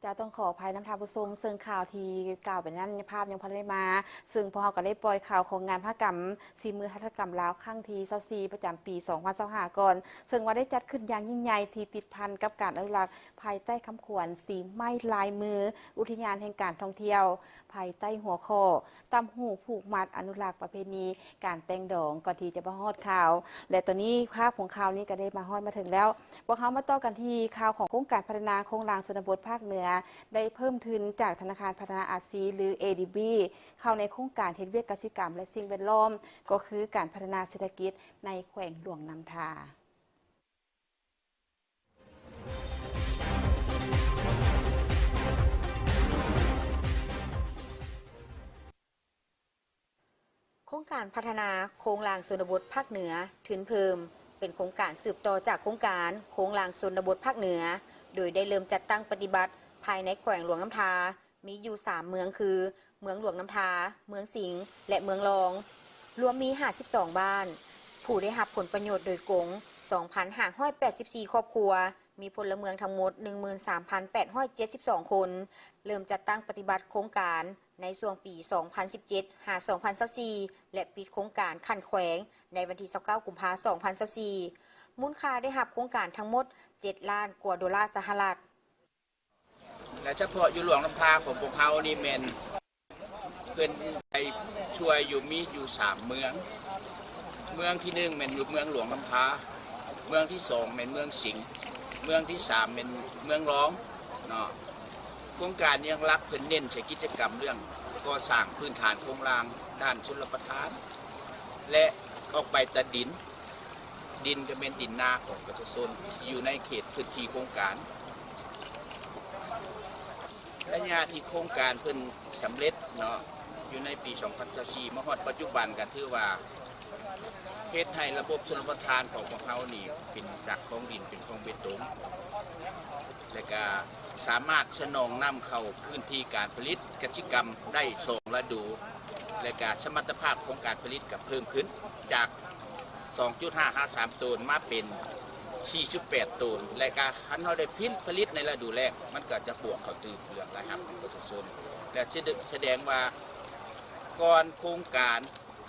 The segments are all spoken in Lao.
ເຈົ້າ ຕ້ອງຂໍອະໄພນຳທ່ານຜູ້ຊົມ, ເຊິ່ງຂ່າວທີ່ກ່າວໄປນັ້ນ ພາບຍັງບໍ່ທັນໄດ້ມາ, ເຊິ່ງພວກເຮົາກໍໄດ້ປ່ອຍຂ່າວຂອງງານມະຫະກຳສີມືຫັດຖະກຳລາວຄັ້ງທີຊາວສີ່ ປະຈຳປີສອງພັນຊາວຫ້າກ່ອນ, ເຊິ່ງວ່າໄດ້ຈັດຂຶ້ນຢ່າງຍິ່ງໃຫຍ່ທີ່ຕິດພັນກັບການອະນຸລັກ ພາຍໃຕ້ຄຳຂວັນສີໄມ້ລາຍມື ອຸທິຍານແຫ່ງການທ່ອງທ່ຽວ, ພາຍໃຕ້ຫົວຂໍ້ ຕ່ຳຫູຜູກມັດ ອະນຸລັກປະເພນີການແຕ່ງດອງ ກ່ອນທີ່ຈະມາຮອດຂ່າວ ແລະ ຕອນນີ້ພາບຂອງຂ່າວນີ້ກໍໄດ້ມາຮອດມາເຖິງແລ້ວ. ພວກເຮົາມາຕໍ່ກັນທີ່ຂ່າວຂອງໂຄງການພັດທະນາໂຄງລ່າງຊົນນະບົດພາກເໜືອ ໄດ້ເພີ່ມທຶນຈາກທະນາຄານພັດທະນາອາຊີ ຫຼື ເອດີບີ ເຂົ້າໃນໂຄງການເຮັດວຽກກະສິກຳ ແລະ ສິ່ງແວດລ້ອມ ກໍຄືການພັດທະນາເສດຖະກິດໃນແຂວງຫຼວງນ້ຳທາ. ໂຄງການພັດທະນາໂຄງລ່າງຊົນນະບົດພາກເໜືອ ທຶນເພີ່ມ ເປັນໂຄງການສືບຕໍ່ຈາກໂຄງການໂຄງລ່າງຊົນນະບົດພາກເໜືອ, ໂດຍໄດ້ເລີ່ມຈັດຕັ້ງປະຕິບັດພາຍໃນແຂວງຫຼວງນ້ຳທາ ມີຢູ່ສາມເມືອງຄື ເມືອງຫຼວງນ້ຳທາ, ເມືອງສິງ ແລະ ເມືອງລອງ, ລວມມີຫ້າສິບສອງບ້ານ. ຜູ້ໄດ້ຮັບຜົນປະໂຫຍດໂດຍກົງ ສອງພັນຫ້າຮ້ອຍແປດສິບສີ່ຄອບຄົວ, ມີພົນລະເມືອງທັງໝົດ ໜຶ່ງໝື່ນສາມພັນແປດຮ້ອຍເຈັດສິບສອງຄົນ. ເລີ່ມຈັດຕັ້ງປະຕິບັດໂຄງການໃນຊ່ວງປີສອງພັນສິບເຈັດຫາສອງພັນຊາວສີ່ ແລະ ປິດໂຄງການຂັ້ນແຂວງໃນວັນທີຊາວເກົ້າ ກຸມພາ ສອງພັນຊາວສີ່. ມູນຄ່າໄດ້ຮັບໂຄງການທັງໝົດ ເຈັດລ້ານກວ່າໂດລາສະຫະລັດ. ແລະ ສະເພາະຢູ່ຫຼວງນ້ຳທາຂອງພວກເຮົານີ້ແມ່ນ ເພິ່ນໄດ້ຊ່ວຍຢູ່ ມີຢູ່ສາມເມືອງ. ເມືອງທີໜຶ່ງແມ່ນຢູ່ເມືອງຫຼວງນ້ຳທາ, ເມືອງທີສອງແມ່ນເມືອງສິງ, ເມືອງທີສາມແມ່ນເມືອງລອງເນາະ. ໂຄງການຢ່າງຫຼັກເພິ່ນເນັ້ນໃສ່ກິດຈະກຳເລື່ອງກໍ່ສ້າງພື້ນຖານໂຄງລ່າງດ້ານຊົນລະປະທານ ແລະ ອອກໃບຕາດິນ. ດິນກໍແມ່ນດິນນາຂອງປະຊາຊົນທີ່ຢູ່ໃນເຂດພື້ນທີ່ໂຄງການ. ໄລຍະທີ່ໂຄງການເພິ່ນສຳເລັດເນາະ ຢູ່ໃນປີສອງພັນຊາວສີ່ມາຮອດປັດຈຸບັນ ກໍຖືວ່າເຮັດໃຫ້ລະບົບຊົນລະປະທານຂອງພວກເຮົານີ້ເປັນຈາກຄອງດິນ ເປັນຄອງເບຕົງ ແລະກະສາມາດສະໜອງນ້ຳເຂົ້າພື້ນທີ່ການຜະລິດກະສິກຳໄດ້ສອງລະດູ ແລະກະສະມັດຕະພາບຂອງການຜະລິດກໍເພີ່ມຂຶ້ນຈາກ ສອງຈຸດຫ້າຫ້າສາມໂຕນ ມາເປັນສີ່ຈຸດແປດໂຕນ ແລະກະຄັນເຮົາໄດ້ຜະລິດໃນລະດູແລ້ງ ມັນກໍຈະບວກເຂົ້າຕື່ມເລື່ອງລາຍຮັບຂອງປະຊາຊົນ ແລະສະແດງວ່າກ່ອນໂຄງການ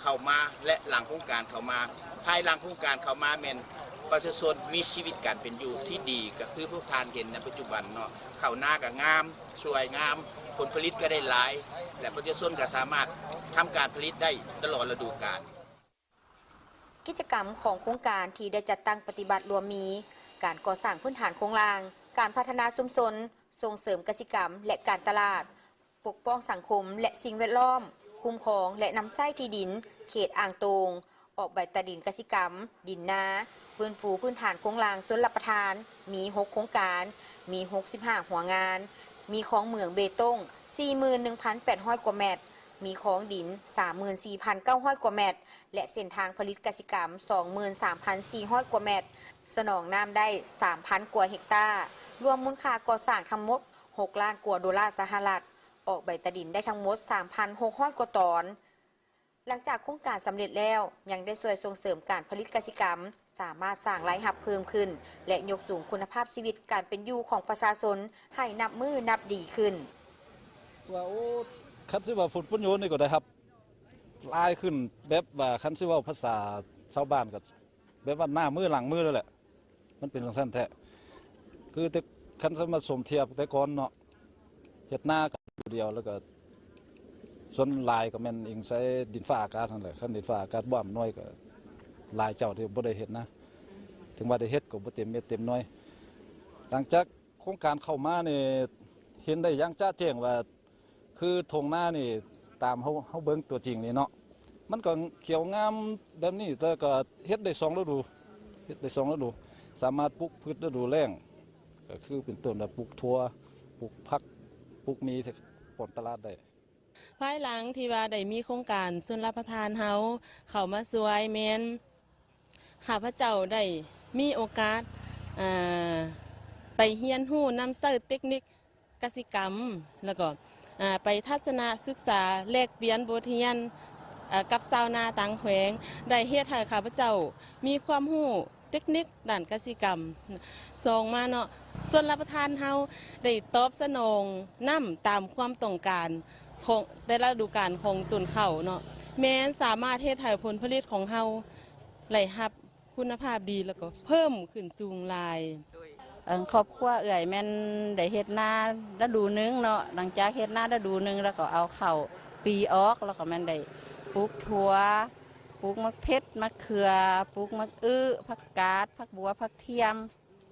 ເຂົ້າມາ ແລະ ຫຼັງໂຄງການເຂົ້າມາ, ພາຍຫຼັງໂຄງການເຂົ້າມາແມ່ນປະຊາຊົນມີຊີວິດການເປັນຢູ່ທີ່ດີ ກໍຄືພວກທ່ານເຫັນໃນປັດຈຸບັນເນາະ, ເຂົ້ານາກໍງາມ ສວຍງາມ, ຜົນຜະລິດກໍໄດ້ຫຼາຍ ແລະ ປະຊາຊົນກໍສາມາດທຳການຜະລິດໄດ້ຕະຫຼອດລະດູການ. ກິດຈະກຳຂອງໂຄງການທີ່ໄດ້ຈັດຕັ້ງປະຕິບັດລວມມີ ການກໍ່ສ້າງພື້ນຖານໂຄງລ່າງ, ການພັດທະນາຊຸມຊົນ, ສົ່ງເສີມກະສິກຳ ແລະ ການຕະຫຼາດ, ປົກປ້ອງສັງຄົມ ແລະ ສິ່ງແວດລ້ອມ, ຄຸ້ມຄອງ ແລະ ນຳໃຊ້ທີ່ດິນເຂດອ່າງໂຕ່ງ, ອອກໃບຕາດິນກະສິກຳ, ດິນນາ, ຟື້ນຟູພື້ນຖານໂຄງລ່າງຊົນລະປະທານ ມີຫົກໂຄງການ, ມີຫົກສິບຫ້າຫົວງານ, ມີຄອງເໝືອງເບຕົງ ສີ່ໝື່ນໜຶ່ງພັນແປດຮ້ອຍກວ່າແມັດ, ມີຄອງດິນ ສາມໝື່ນສີ່ພັນເກົ້າຮ້ອຍກວ່າແມັດ ແລະ ເສັ້ນທາງຜະລິດກະສິກຳ ສອງໝື່ນສາມພັນສີ່ຮ້ອຍກວ່າແມັດ, ສະໜອງນ້ຳໄດ້ ສາມພັນກວ່າເຮັກຕາ, ລວມມູນຄ່າກໍ່ສ້າງທັງໝົດ ຫົກລ້ານກວ່າໂດລາສະຫະລັດ, ອອກໃບຕາດິນໄດ້ທັງໝົດ ສາມພັນຫົກຮ້ອຍກວ່າຕອນ. ຫຼັງຈາກໂຄງການສຳເລັດແລ້ວ, ຍັງໄດ້ຊ່ວຍສົ່ງເສີມການຜະລິດກະສິກຳ, ສາມາດສ້າງລາຍຮັບເພີ່ມຂຶ້ນ ແລະ ຍົກສູງຄຸນນະພາບຊີວິດການເປັນຢູ່ຂອງປະຊາຊົນໃຫ້ນັບມື້ນັບດີຂຶ້ນ. ວ່າ ໂອ້ ຄັນຊິວ່າຜົນປະໂຫຍດນີ້ກໍໄດ້ຮັບຫຼາຍຂຶ້ນ, ແບບວ່າຄັນຊິເວົ້າພາສາຊາວບ້ານກໍແບບວ່າໜ້າມືຫຼັງມືເລີຍແຫຼະ, ມັນເປັນຈັ່ງຊັ້ນແທ້. ຄືແຕ່ຄັນຊິມາສົມທຽບແຕ່ກ່ອນເນາະ, ເຮັດນາກໍຢູ່ດຽວ ແລ້ວກໍສ່ວນຫຼາຍກໍແມ່ນອີງໃສ່ດິນຟ້າອາກາດຫັ້ນແຫຼະ. ຄັນດິນຟ້າອາກາດບໍ່ອຳນວຍ ກໍຫຼາຍເຈົ້າທີ່ບໍ່ໄດ້ເຮັດນາ, ເຖິງວ່າໄດ້ເຮັດກໍບໍ່ເຕັມເມັດເຕັມໜ່ວຍ. ຫຼັງຈາກໂຄງການເຂົ້າມານີ້ ເຫັນໄດ້ຢ່າງຈະແຈ້ງວ່າ ຄືທົ່ງນານີ້ ຕາມເຮົາ ເຮົາເບິ່ງຕົວຈິງນີ້ເນາະ, ມັນກໍຂຽວງາມແບບນີ້, ແຕ່ກໍເຮັດໄດ້ສອງລະດູ, ເຮັດໄດ້ສອງລະດູ, ສາມາດປູກພືດລະດູແລ້ງ ກໍຄືເປັນຕົ້ນວ່າປູກຖົ່ວ, ປູກຜັກ, ປູກໝີ່ ປ້ອນຕະຫຼາດໄດ້. ພາຍຫຼັງທີ່ວ່າໄດ້ມີໂຄງການຊົນລະປະທານເຮົາເຂົ້າມາຊ່ວຍ, ແມ່ນຂ້າພະເຈົ້າໄດ້ມີໂອກາດ ເອີ ໄປຮຽນຮູ້ນຳໃຊ້ເຕັກນິກ ກະສິກຳ ແລ້ວກໍ ອາ ໄປທັດສະນະສຶກສາແລກປ່ຽນບົດຮຽນ ອາ ກັບຊາວນາຕ່າງແຂວງ, ໄດ້ເຮັດໃຫ້ຂ້າພະເຈົ້າມີຄວາມຮູ້ ເຕັກນິກດ້ານກະສິກຳ. ສອງມາເນາະ, ຊົນລະປະທານເຮົາໄດ້ຕອບສະໜອງນ້ຳຕາມຄວາມຕ້ອງການຂອງແຕ່ລະລະດູການຂອງຕົ້ນເຂົ້າເນາະ, ແມ່ນສາມາດເຮັດໃຫ້ຜົນຜະລິດຂອງເຮົາໄດ້ຮັບຄຸນນະພາບດີ ແລ້ວກໍເພີ່ມຂຶ້ນສູງຫຼາຍ. ເອີ ຄອບຄົວເອື້ອຍແມ່ນໄດ້ເຮັດນາລະດູໜຶ່ງເນາະ, ຫຼັງຈາກເຮັດນາລະດູໜຶ່ງ ແລ້ວກໍເອົາເຂົ້າປີອອກ, ແລ້ວກໍແມ່ນໄດ້ປູກຖົ່ວ, ປູກໝາກເຜັດ, ໝາກເຂືອ, ປູກໝາກອຶ, ຜັກກາດ, ຜັກບົວ, ຜັກທຽມ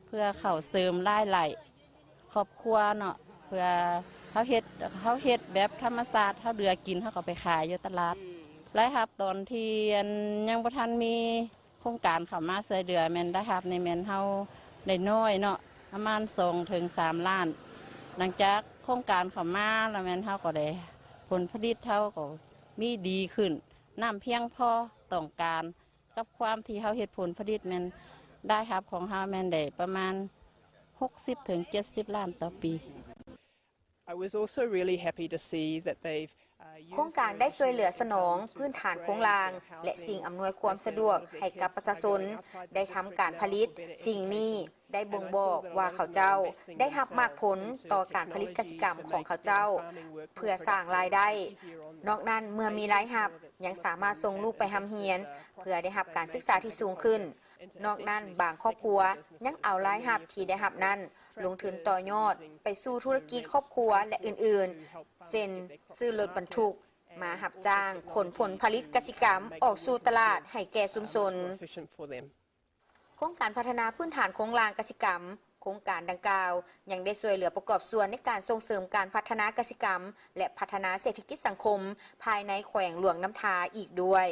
ເພື່ອເຂົ້າເສີມລາຍໄດ້ຄອບຄົວເນາະ, ເພື່ອເຮົາເຮັດ ເຮົາເຮັດແບບທຳມະຊາດ, ເຮົາເຫຼືອກິນ ເຮົາກໍໄປຂາຍຢູ່ຕະຫຼາດ. ອືມ ລາຍຮັບຕອນທີ່ອັນຍັງບໍ່ທັນມີໂຄງການເຂົ້າມາຊ່ວຍເຫຼືອ ແມ່ນລາຍຮັບນີ້ແມ່ນເຮົາໄດ້ນ້ອຍເນາະ, ປະມານສອງເຖິງສາມລ້ານ. ຫຼັງຈາກໂຄງການເຂົ້າມາແລ້ວ ແມ່ນເຮົາກໍໄດ້ ຜົນຜະລິດເຮົາກໍມີດີຂຶ້ນ, ນ້ຳພຽງພໍຕ້ອງການ. ກັບຄວາມທີ່ເຮົາເຮັດຜົນຜະລິດແມ່ນ ລາຍຮັບຂອງເຮົາແມ່ນໄດ້ປະມານຫົກສິບເຖິງເຈັດສິບລ້ານຕໍ່ປີ. I was also really happy to see that they've, uh, used ໂຄງການໄດ້ຊ່ວຍເຫຼືອສະໜອງພື້ນຖານໂຄງລ່າງ ແລະ ສິ່ງອຳນວຍຄວາມສະດວກໃຫ້ກັບປະຊາຊົນໄດ້ທຳການຜະລິດ. ສິ່ງນີ້ ໄດ້ບົ່ງບອກວ່າເຂົາເຈົ້າໄດ້ຮັບໝາກຜົນຕໍ່ການຜະລິດກະສິກຳຂອງເຂົາເຈົ້າ ເພື່ອສ້າງລາຍໄດ້. ນອກນັ້ນ ເມື່ອມີລາຍຮັບ ຍັງສາມາດສົ່ງລູກໄປຮ່ຳຮຽນ ເພື່ອໄດ້ຮັບການສຶກສາທີ່ສູງຂຶ້ນ. ນອກນັ້ນ ບາງຄອບຄົວຍັງເອົາລາຍຮັບທີ່ໄດ້ຮັບນັ້ນ ລົງທຶນຕໍ່ຍອດໄປສູ່ທຸລະກິດຄອບຄົວ ແລະ ອື່ນໆ ເຊັ່ນ ຊື້ລົດບັນທຸກມາຮັບຈ້າງຂົນຜົນຜະລິດກະສິກຳອອກສູ່ຕະຫຼາດໃຫ້ແກ່ຊຸມຊົນ. ໂຄງການພັດທະນາພື້ນຖານໂຄງລ່າງກະສິກຳ ໂຄງການດັ່ງກ່າວ ຍັງໄດ້ຊ່ວຍເຫຼືອປະກອບສ່ວນໃນການສົ່ງເສີມການພັດທະນາກະສິກຳ ແລະ ພັດທະນາເສດຖະກິດສັງຄົມພາຍໃນແຂວງຫຼວງນ້ຳທາອີກດ້ວຍ.